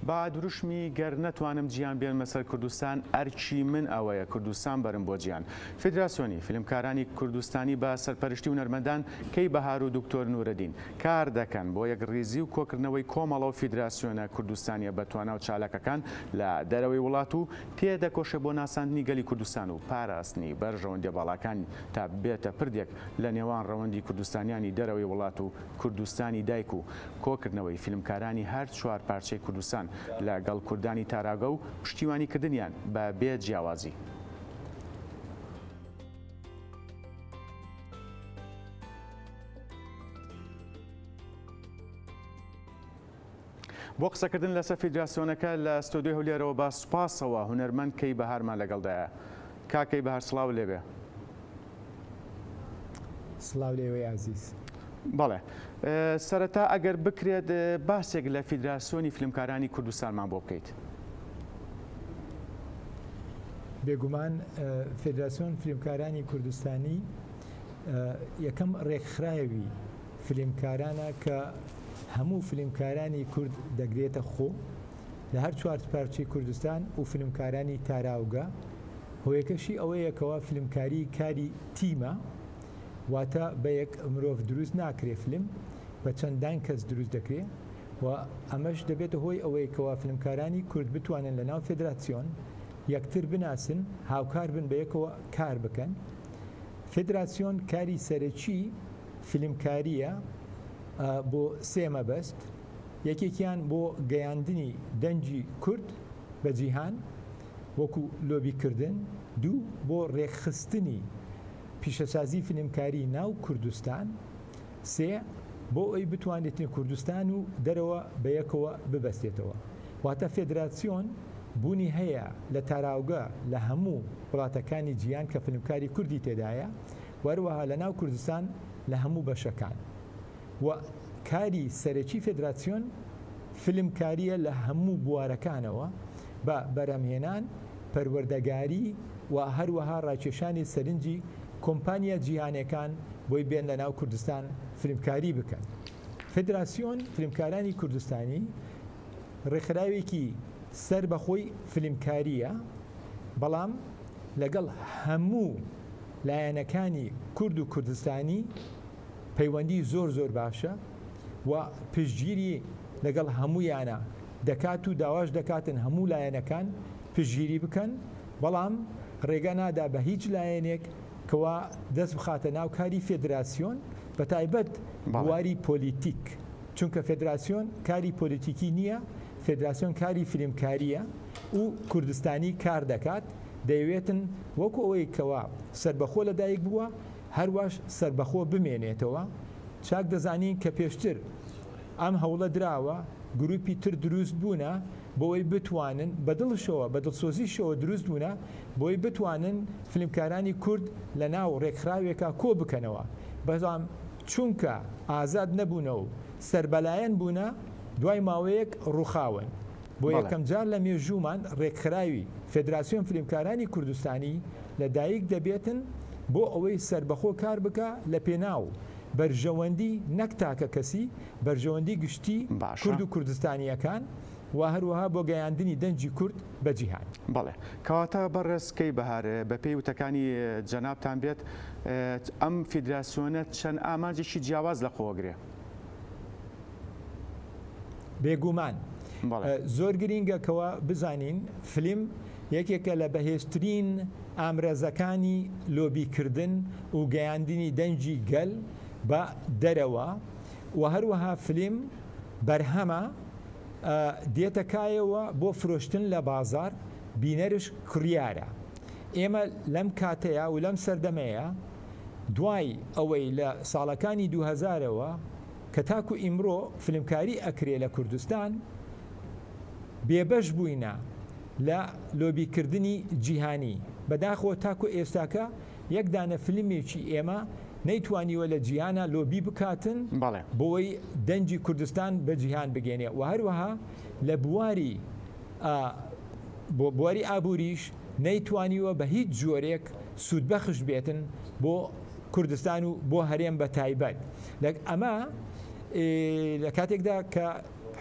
بە دروشمی گەر نەتوانم جیهان بێنمە سەر کوردستان، ئەرکی من ئەوەیە کوردستان بەرم بۆ جیهان. فیدراسیۆنی فیلمکارانی کوردستانی بە سەرپەرشتی هونەرمەندان کەی بەهار و دکتۆر نورەدین کار دەکەن بۆ یەکڕیزی و کۆکردنەوەی کۆمەڵە و فیدراسیۆنە کوردستانیە بەتوانا و چالاکەکان لە دەرەوەی وڵات و تێدەکۆشێ بۆ ناساندنی گەلی کوردستان و پاراستنی بەرژەوەندیە باڵاکانی تا ببێتە پردێک لە نێوان ڕەوەندی کوردستانیانی دەرەوەی وڵات و کوردستانی دایک و کۆکردنەوەی فیلمکارانی هەر چوار پارچەی کوردستان لە گەڵ کوردانی تاراوگە و پشتیوانی کردنیان بە بێ جیاوازی. بۆ قسەکردن لەسەر فیدراسیۆنەکە لە ستۆدیۆی هەولێرەوە بە سوپاسەوە هونەرمەند کەی بەهارمان لەگەڵدایە. کاک کەی بەهار سڵاو لێبێ. سڵاو لێوەی ئازیز. بەڵێ سەرەتا ئەگەر بکرێت باسێک لە فیدراسیۆنی فیلمکارانی کوردستانمان بۆ بکەیت. بێگومان فیدراسیۆن فیلمکارانی کوردستانی یەکەم ڕێکخراوی فیلمکارانە کە هەموو فیلمکارانی کورد دەگرێتە خۆ لە هەر چوار پارچەی کوردستان و فیلمکارانی تاراوگە، هۆیەکەشی ئەوەیە کەوا فیلمکاری کاری تیمە واتە بە یەک مرۆڤ دروست ناکرێ فیلم بە چەندان کەس دروست دەکرێ و ئەمەش دەبێتە هۆی ئەوەی کەوا فیلمکارانی کورد بتوانن لە ناو فێدراتسیۆن یەکتر بناسن هاوکار بن بە یەکەوە کار بکەن فێدراسیۆن کاری سەرەکی فیلمکاریە بۆ سێ مەبەست یەکێکیان بۆ گەیاندنی دەنگی کورد بە جیهان وەکو لۆبی کردن، دوو بۆ رێکخستنی پیشەسازی فیلمکاری ناو کوردستان، سێ بۆ ئەوی بتوانێتن کوردستان و دەرەوە بە یەکەوە ببەستێتەوە. واتە فێدراسیۆن بوونی هەیە لە تاراوگە لە هەموو وڵاتەکانی جیهان کە فیلمکاری کوردی تێدایە و هەروەها لە ناو کوردستان لە هەموو بەشەکان. و کاری سەرەکی فێدراسیۆن فیلمکارییە لە هەموو بوارەکانەوە بە بەرهەمهێنان، پەروەردەگاری و هەروەها ڕاکێشانی سەرنجی کۆمپانیا جیهانێکان بۆی بێن لە ناو کوردستان فیلمکاری بکەن. فێدراسیۆن فیلمکارانی کوردستانی ڕێکخراوێکی سەر بە خۆی فیلمکارییە بەڵام لەگەڵ هەموو لایەنەکانی کورد و کوردستانی پەیوەندی زۆر زۆر باشە و پشتگیری لەگەڵ هەموویانە دەکات و داواش دەکاتن هەموو لایەنەکان پشتگیری بکەن، بەڵام ڕێگا نادا بە هیچ لایەنێک کەوا دەست بخاتە ناو کاری فێدراسیۆن بەتایبەت بواری پۆلیتیک، چونکە فێدراسیۆن کاری پۆلیتیکی نییە، فێدراسیۆن کاری فیلمکارییە و کوردستانی کار دەکات، دەیەوێتن وەکو ئەوەی کەوا سەربەخۆ لەدایک بووە، هەرواش سەربەخۆ بمێنێتەوە، چاک دەزانین کە پێشتر ئەم هەوڵە دراوە، گروپی تر دروست بوونە بۆوەی بتوانن بە دڵشەوە بە دڵسۆزیشەوە دروست بوونە بۆی بتوانن فیلمکارانی کورد لە ناو ڕێکخراوێکا کۆ بکەنەوە، بەڵام چونکە ئازاد نەبوونە و سەربەلایەن بوونە دوای ماوەیەک ڕووخاون. بۆ یەکەم جار لە مێژوومان ڕێکخراوی، فێدراسیۆن فیلمکارانی کوردستانی، لە دایک دەبێتن بۆ ئەوەی سەربەخۆ کار بکا لە پێناو بەرژەوەندی نەک تاکە کەسی، بەرژەوەندی گشتی باشە. کورد و کوردستانییەکان و هەروەها بۆ گەیاندنی دەنگی کورد بە جیهان. بەڵێ. کەواتە بەڕێز کەی بەهار، بە پێی وتەکانی جەنابتان بێت، ئەم فیدراسیۆنە چەند ئامانجێکی جیاواز لە خۆ ئەگرێ؟ بێگومان. بەڵێ. زۆر گرینگە کەوا بزانین فلیم یەکێکە لە بەهێزترین ئامرازەکانی لۆبیکردن و گەیاندنی دەنگی گەل بە دەرەوە و هەروەها فلیم بەرهەمە دێتە کایەوە بۆ فرۆشتن لە بازار بینەرش کڕیارە ئێمە لەم کاتەیا و لەم سەردەمەیە دوای ئەوەی لە ساڵەکانی دووهەزارەوە کە تاکو ئیمڕۆ فلمکاری ئەکرێ لە کوردستان بێبەش بووینە لە لۆبیکردنی جیهانی، بەداخەوە تاکو ئێستاکە یەک دانە فلمێکی ئێمە نەیتوانیوە لە جیهانا لۆبی بکاتن بەڵێ. بۆی دەنگی کوردستان بە جیهان بگەینێ و هەروەها لە بواری بۆ بواری ئابووریش نەیتوانیوە بە هیچ جۆرێک سوودبەخش بێتن بۆ کوردستان و بۆ هەرێم بە تایبەت لە ئەمە لە کاتێکدا کە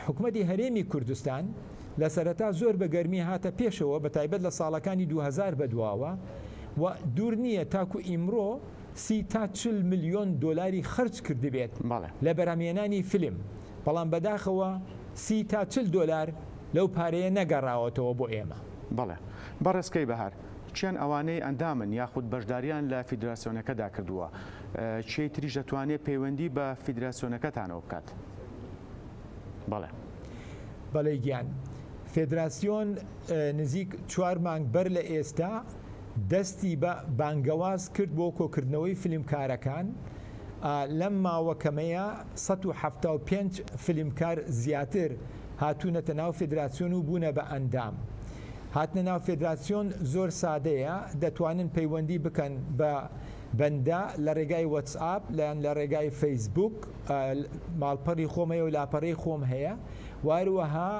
حکومەتی هەرێمی کوردستان. لە سەرەتا زۆر بە گەرمی هاتە پێشەوە بە تایبەت لە ساڵەکانی 2000 بەدواوە و دوور نییە تاکو ئیمڕۆ 30 تا 40 ملیۆن دۆلاری خەرج کردبێت لە بەرهەمهێنانی فیلم، بەڵام بەداخەوە 30 تا 40 دۆلار لەو پارەیە نەگەڕاوەتەوە بۆ ئێمە. بەڵێ. بەڕێز کەی بەهار، کێن ئەوانەی ئەندامن یاخود بەشداریان لە فیدراسیۆنەکەدا کردووە؟ کێی تریش دەتوانێت پەیوەندی بە فیدراسیۆنەکەتانەوە بکات؟ بەڵێ. بەڵێ گیان. فێدراسیۆن نزیک چوار مانگ بەر لە ئێستا دەستی بە بانگەواز کرد بۆ کۆکردنەوەی فیلمکارەکان، لەم ماوە کەمەیە 175 فیلمکار زیاتر هاتوونەتە ناو فێدراسیۆن و بوونە بە ئەندام. هاتنە ناو فێدراسیۆن زۆر سادەیە، دەتوانن پەیوەندی بکەن بە بەندە لە ڕێگای وەتسئاپ یان لە ڕێگای فەیسبووک، ماڵپەڕی خۆم هەیە و لاپەڕەی خۆم هەیە و هەروەها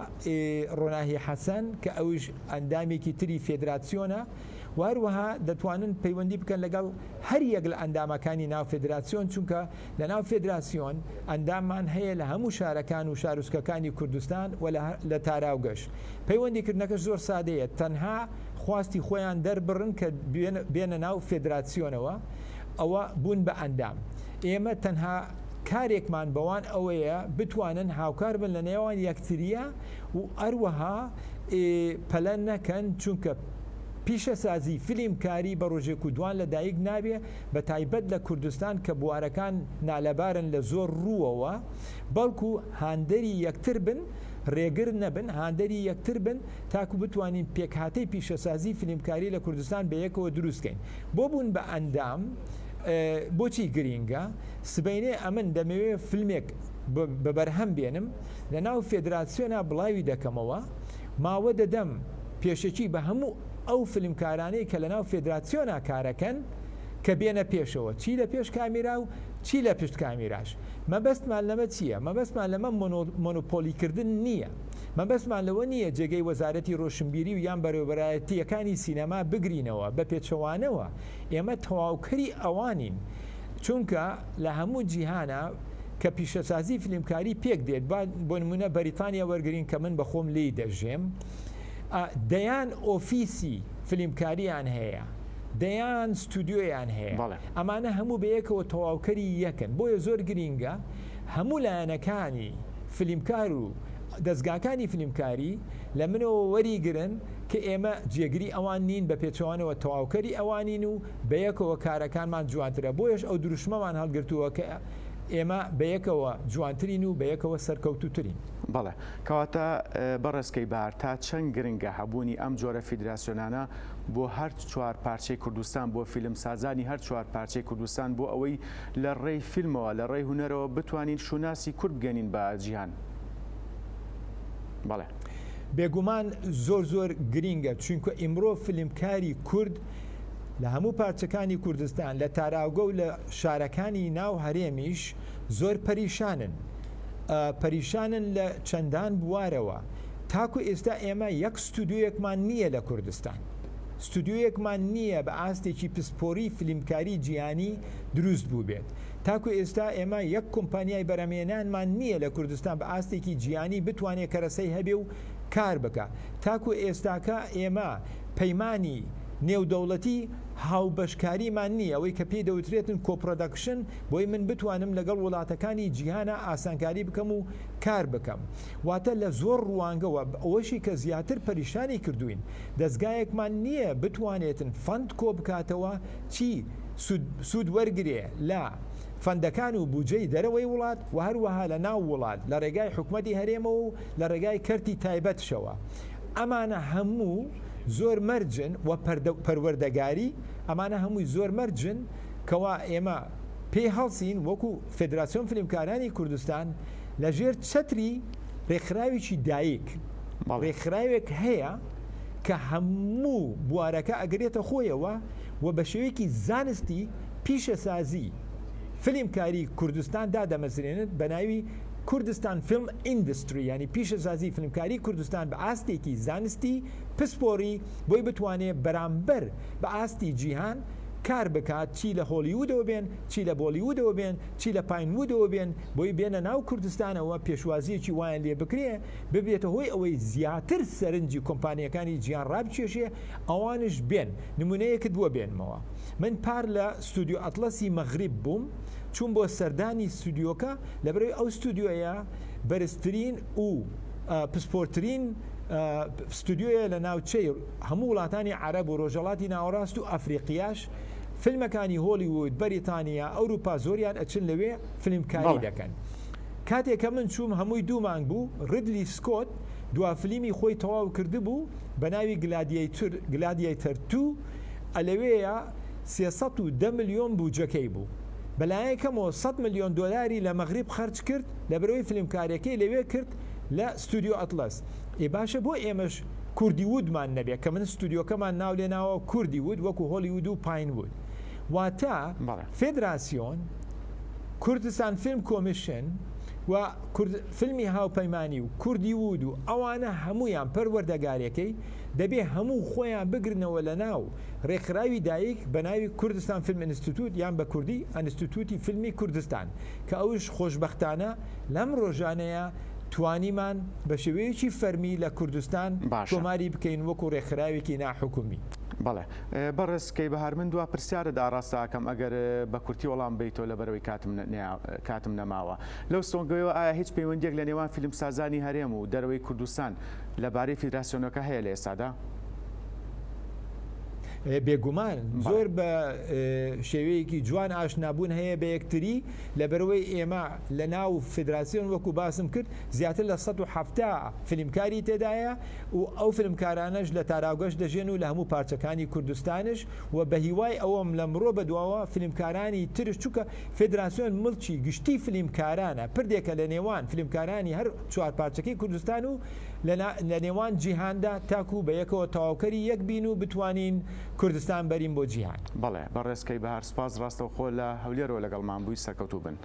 ڕۆناهی حەسەن کە ئەویش ئەندامێکی تری فێدراسیۆنە و هەروەها دەتوانن پەیوەندی بکەن لەگەڵ هەر یەک لە ئەندامەکانی ناو فێدراسیۆن چونکە لە ناو فێدراسیۆن ئەنداممان هەیە لە هەموو شارەکان و شارۆچکەکانی کوردستان و لە تاراوگەش. پەیوەندیکردنەکەش زۆر سادەیە، تەنها خواستی خۆیان دەربڕن کە بێنە ناو فێدراسیۆنەوە، ئەوە بوون بە ئەندام. ئێمە تەنها کارێکمان بەوان ئەوەیە بتوانن هاوکار بن لە نێوان یەکترییا و هەروەها پەلە نەکەن، چونکە پیشەسازی فیلمکاری بە ڕۆژێک و دوان لە دایک نابێ، بە تایبەت لە کوردستان کە بوارەکان نالەبارن لە زۆر ڕووەوە، بەڵکو هاندەری یەکتر بن، ڕێگر نەبن، هاندەری یەکتر بن تاکو بتوانین پێکهاتەی پیشەسازی فیلمکاری لە کوردستان بەیەکەوە دروست کەین. بۆ بوون بە ئەندام بۆچی گرینگە؟ سبەینێ ئەمن دەمەوێ فیلمێک بە بەرهەم بێنم، لە ناو فێدراسیۆنا بڵاوی دەکەمەوە، ماوە دەدەم پێشەکی بە هەموو ئەو فیلمکارانەی کە لە ناو فێدراسیۆنا کارەکەن کە بێنە پێشەوە، چی لە پێش کامیرا و چی لە پشت کامیراش. مەبەستمان لەمە چییە؟ مەبەستمان لەمە مۆنۆپۆلیکردن نییە. مەبەستمان لەوە نییە جێگەی وەزارەتی ڕۆشنبیری و یان بەڕێوەبەرایەتییەکانی سینەما بگرینەوە، بە پێچەوانەوە ئێمە تەواوکەری ئەوانین، چونکە لە هەموو جیهانا کە پیشەسازی فیلمکاری پێک دێت، با بۆ نموونە بەریتانیا وەرگرین کە من بە خۆم لێی دەژێم، دەیان ئۆفیسی فیلمکارییان هەیە، دەیان ستودیۆیان هەیە، ئەمانە هەموو بەیەکەوە تەواوکەری یەکن، بۆیە زۆر گرینگە هەموو لایەنەکانی فیلمکار و دەزگاکانی فیلمکاری لە منەوە وەریگرن کە ئێمە جێگری ئەوان نین، بە پێچەوانەوە تەواوکەری ئەوانین و بەیەکەوە کارەکانمان جوانترە، بۆیەش ئەو دروشمەمان هەڵگرتووە کە ئێمە بەیەکەوە جوانترین و بەیەکەوە سەرکەوتووترین. بەڵێ. کەواتە بەڕێز کەیبار تا چەند گرنگە هەبوونی ئەم جۆرە فیدراسیۆنانە بۆ هەر چوار پارچەی کوردستان، بۆ فیلمسازانی هەر چوار پارچەی کوردستان بۆ ئەوەی لە ڕێی فیلمەوە، لە ڕێی هونەرەوە بتوانین شوناسی کورد بگەنین بە جیهان؟ بەڵێ. بێگومان زۆر زۆر گرینگە، چونکە ئیمڕۆ فیلمکاری کورد لە هەموو پارچەکانی کوردستان، لە تاراوگە و لە شارەکانی ناو هەرێمیش زۆر پەریشانن. پەریشانن لە چەندان بوارەوە. تاکو ئێستا ئێمە یەک ستودیۆیەکمان نییە لە کوردستان. ستودیۆیەکمان نییە بە ئاستێکی پسپۆری فیلمکاری جیهانی دروست بووبێت. تاکو ئێستا ئێمە یەک کۆمپانیای بەرهەمهێنانمان نییە لە کوردستان بە ئاستێکی جیهانی بتوانێ کەرەسەی هەبێ و کار بکا. تاکو ئێستاکە ئێمە پەیمانی نێودەوڵەتی هاوبەشکاریمان نییە، ئەوەی کە پێی دەوترێتن co-production، بۆی من بتوانم لەگەڵ وڵاتەکانی جیهانا ئاسانکاری بکەم و کار بکەم. واتە لە زۆر ڕوانگەوە ئەوەشی کە زیاتر پەریشانی کردووین دەزگایەکمان نییە بتوانێتن fund کۆ بکاتەوە چی سوود وەرگرێ لە fund ەکان و بوجەی دەرەوەی وڵات و هەروەها لە ناو وڵات لە ڕێگای حکومەتی هەرێمەوە و لە ڕێگای کەرتی تایبەتشەوە ئەمانە هەموو زۆر مەرجن و پەروەردەگاری ئەمانە هەمووی زۆر مەرجن کەوا ئێمە پێی هەڵسین وەکو فێدراسیۆن فیلمکارانی کوردستان لە ژێر چەتری ڕێکخراوێکی دایک، ڕێکخراوێک هەیە کە هەموو بوارەکە ئەگرێتە خۆیەوە و بە شێوەیەکی زانستی پیشەسازی فیلمکاری کوردستان دادەمەزرێنێت بە ناوی کوردستان Film Industry یانی پیشەسازی فیلمکاری کوردستان بە ئاستێکی زانستی پسپۆری بۆی بتوانێ بەرامبەر بە ئاستی جیهان. کار بکات چی لە هۆڵیوودەوە بێن چی لە بۆڵیوودەوە بێن چی لە پاینوودەوە بێن بۆی بێنە ناو کوردستانەوە پێشوازییەکی وایان لێ بکرێ ببێتە هۆی ئەوەی زیاتر سەرنجی کۆمپانیاکانی جیهان ڕابکێشێ ئەوانش بێن نمونەیەکت بۆ بێنمەوە من پار لە ستودیۆ ئەتڵەسی مەغریب بووم چووم بۆ سەردانی ستودیۆکە لەبەرئەوەی ئەو ستودیۆیە بەرزترین و پسپۆرترین ستودیۆیە لە ناوچەی هەموو وڵاتانی عەرەب و ڕۆژهەڵاتی ناوەڕاست و ئەفریقیاش فیلمەکانی هۆلیوود، بەریتانیا، ئەوروپا زۆریان ئەچن لەوێ فیلمکاری دەکەن. کاتێ کە من چووم هەمووی دوو مانگ بوو، ڕیدلی سکۆت دوا فلیمی خۆی تەواو کردبوو بە ناوی گلادیەیتر، Gladiator Two، ئەلەوێیا 310 ملیۆن بوجەکەی بوو. بە لایەن کەمەوە 100 ملیۆن دۆلاری لە مەغریب خەرج کرد لەبەرئەوەی فلیمکاریەکەی لەوێ کرد لە ستودیۆ ئەتڵەس. ئێ باشە بۆ ئێمەش کوردیوودمان نەبێ کە من ستودیۆکەمان ناو لێ ناوە کوردیوود وەکو هۆلیوود و پاینوود واتە فێدراسیۆن کوردستان فیلم کۆمیشن و کورد فیلمی هاوپەیمانی و کوردیوود و ئەوانە هەموویان پەروەردەگارەکەی دەبێ هەموو خۆیان بگرنەوە لە ناو ڕێکخراوی دایک بە ناوی کوردستان فیلم ئینستیتوت یان بە کوردی ئەنستیتوتی فیلمی کوردستان کە ئەوش خۆشبەختانە لەم ڕۆژانەیە توانیمان بە شێوەیەکی فەرمی لە کوردستان باشە. تۆماری بکەین وەکو ڕێکخراوێکی ناحکومی. بەڵێ بەڕێز کەیبەهار من دوا پرسیارت ئاڕاستە ئەکەم ئەگەر بە کورتی وەڵام بەیتەوە لەبەرئەوەی کاتم کاتم نەماوە. لەو سۆنگەیەوە ئایا هیچ پەیوەندیەک لە نێوان فیلمسازانی هەرێم و دەرەوەی کوردستان لە بارەی فیدراسیۆنەکە هەیە لە ئێستادا؟ بێگومان بەڵێ. زۆر بە شێوەیەکی جوان ئاشنابوون هەیە بە یەکتری لەبەرئەوەی ئێمە لە ناو فیدراسیۆن وەکو باسم کرد زیاتر لە 170 فیلمکاری تێدایە و ئەو فیلمکارانەش لە تاراوگەش دەژێن و لە هەموو پارچەکانی کوردستانش و بە هیوای ئەوەم لەمڕۆ بەدواوە فیلمکارانی ترش چونکە فیدراسیۆن مڵکی گشتی فیلمکارانە پردێکە لە نێوان فیلمکارانی هەر چوار پارچەکەی کوردستان و لە نێوان جیهاندا تاکو بە یەکەوە تەواوکەری یەک بین و بتوانین کوردستان بەرین بۆ جیهان. بەڵێ بەڕێز کەیبەهار سوپاس ڕاستەوخۆ لە هەولێرەوە لەگەڵمان بووی سەرکەوتوو بن.